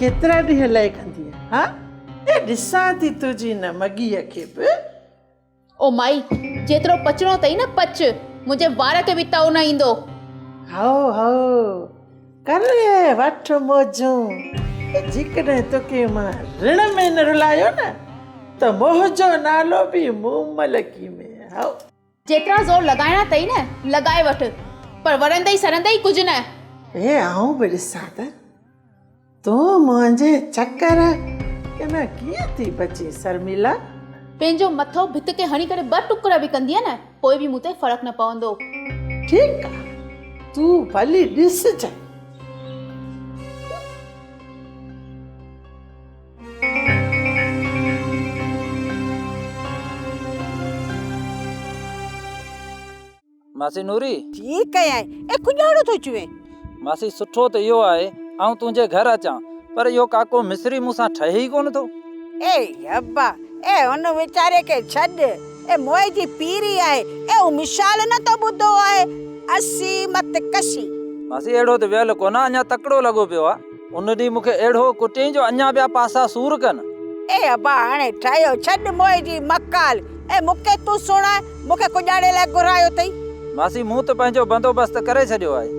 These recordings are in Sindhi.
ڪيترا ڏينهن لئه ڪندينء، ها؟ اي ڏسان ٿي تنهنجي هن مڳيء کي به. او مائي، جيترو پچڻو اٿئي نه پچ، منهنجي وار کي به تئو نه ايندو. هائو هائو، ڪر وٺ موجون. جيڪڏهن توکي مان رڻ ۾ نه رلايو نه ته منهنجو نالو به مومل ڪيمي. هائو. جيترا زور لڳائڻا اٿئي نه لڳائي وٺ، پر ورندئي سرندئي ڪجهه نه. اي آئون به ڏسان ته تون منهنجي چڪر ڪنا ڪيئن ٿي بچين سرميلا؟ پنهنجو مٿو ڀت کي هڻي ڪري ٻه ٽڪرا به ڪندينء نه پوء به مون تي فرق نه پوندو. ٺيڪ آ، تون ڀلي ڏسجانء. ماسي نوري! ٺيڪ ڪيائين. اي ڪڄاڙو ٿو چوين؟ ماسي سٺو ته اهو آهي آئون تنهنجي گهر اچان پر اهو ڪاڪو مصري مون سان ٺهي ئي ڪونه ٿو. اي ابا! اي هن ويچاري کي ڇڏ. اي موئي جي پيري آهي. اي هو مثال نه تو ٻڌو آهي. اسي مت ڪسي. ماسي اهڙو ته ويل ڪونه اڃا تڪڙو لڳو پيو آ. ان ڏينهن مون کي اهڙو ڪٽيائين جو اڃا پيا پاسا سور ڪن. اي ابا هاڻي ٺهيو ڇڏ موئي جي مڪال. اي مون کي تون سڻاء، مون کي ڪڄاڙي لاء گهرايو اٿئي. ماسي مون ته پنهنجو بندوبست ڪري ڇڏيو آهي.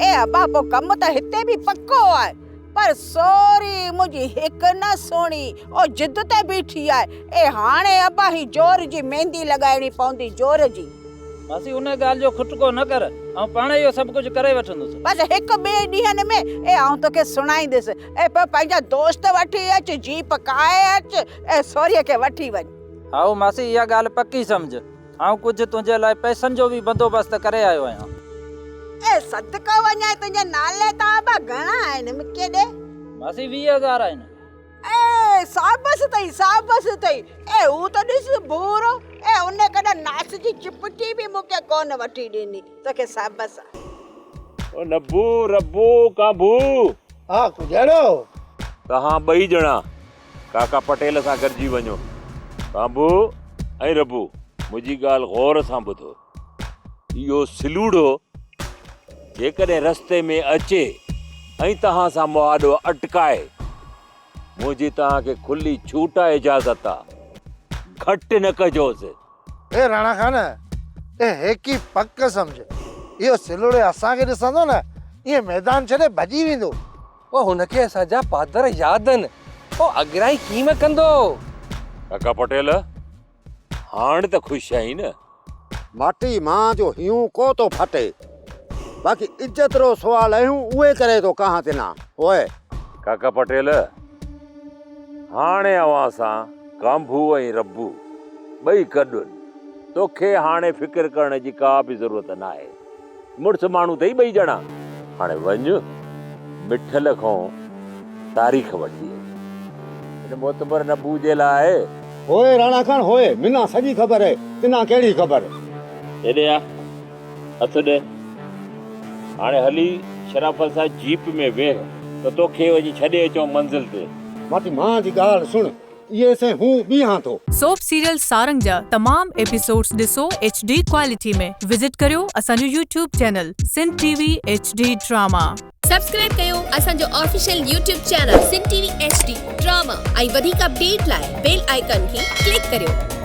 اي ابا پوء ڪم ته هتي به پڪو آهي. پر سوري منهنجي هڪ نه سڻي، او ضد تي بيٺي آهي. اي هاڻي ابا هي زور جي ميندي لڳائڻي پوندي زور جي. ماسي ان ڳالهه جو کٽڪو نه ڪر، آئون پاڻ اهو سڀ ڪجهه ڪري وٺندس. بس هڪ ٻئي ڏينهن ۾ اي آئون توکي سڻائيندس. اي پوء پنهنجا دوست وٺي اچ، جيپ ڪاهي اچ، اي سوريء کي وٺي وڃ. هائو ماسي اها ڳالهه پڪي سمجهه، آئون ڪجهه تنهنجي لاء پئسن جو به بندوبست ڪري آيو آهيان. اي صدقو وڃائي تنهنجي نالي تان ابا گهڻا آهن مون کي ڏي. ماسي 20 هزار آهن. اي سابس اٿئي سابس اٿئي، اي هو ته ڏس ڀورو، اي ان ڪڏهن ناس جي چپٽي به مون کي ڪونه وٺي ڏني، توکي سابس آ. او نبو، ربو، ڪانڀو. ها ڪجهڙو. توهان ٻئي ڄڻا ڪاڪا پٽيل سان گڏجي وڃو. ڪانڀو ۽ ربو منهنجي ڳالهه غور سان ٻڌو. اهو سلوڙو جيڪڏهن رستي ۾ اچي ۽ توهان سان مهاڏو اٽڪائي، منهنجي توهان کي کلي ڇوٽ آ اجازت آ، گهٽ نه ڪجوس. اي راڻا خان، اي هيڪي پڪ سمجهه، اهو سلوڙي اسان کي ڏسندو نه، ائين ميدان ڇڏي ڀڄي ويندو. او هن کي اسان جا پادر ياد آهن، او اڳرائي ڪيئن ڪندو؟ ڪاڪا پٽيل، هاڻ ته خوش آهين نه؟ ماٽي مان جو هيون ڪو ٿو ڦٽي. باقي عزت رو سوال اهيون اهي ڪري ٿو ڪهان تنا هوء. ڪاڪا پٽيل، هاڻي اوهان سان ڪانڀو ۽ ربو ٻئي گڏ هن. توکي هاڻي فڪر ڪرڻ جي ڪا به ضرورت ناهي. مڙس ماڻهو اٿئي ٻئي ڄڻا. هاڻي وڃ مٺل کان تاريخ وٺي اچ. هن معتبر نبو جي لاء. هوء راڻا خان هوء، منا سڄي خبر اهي، تنا ڪهڙي خبر. هيڏي آ، هٿ ڏي. هاڻي هلي شرافت سان جيپ ۾ ويهه ته توکي وڃي ڇڏي اچون منزل تي. ماٽي مان جي ڳالهه سڻ، اهي سين هون بيهان ٿو. سوپ سيريل سارنگ جا تمام ايپيسوڊس ڏسو ايڇ ڊي ڪوالٽي ۾ وزٽ ڪريو اسان جو YouTube channel Sindh T V H D drama. Subscribe ڪيو اسان جو official YouTube channel Sindh T V H D drama ۽ وڌيڪ اپڊيٽ لاء بيل آئيڪان کي ڪلڪ ڪريو.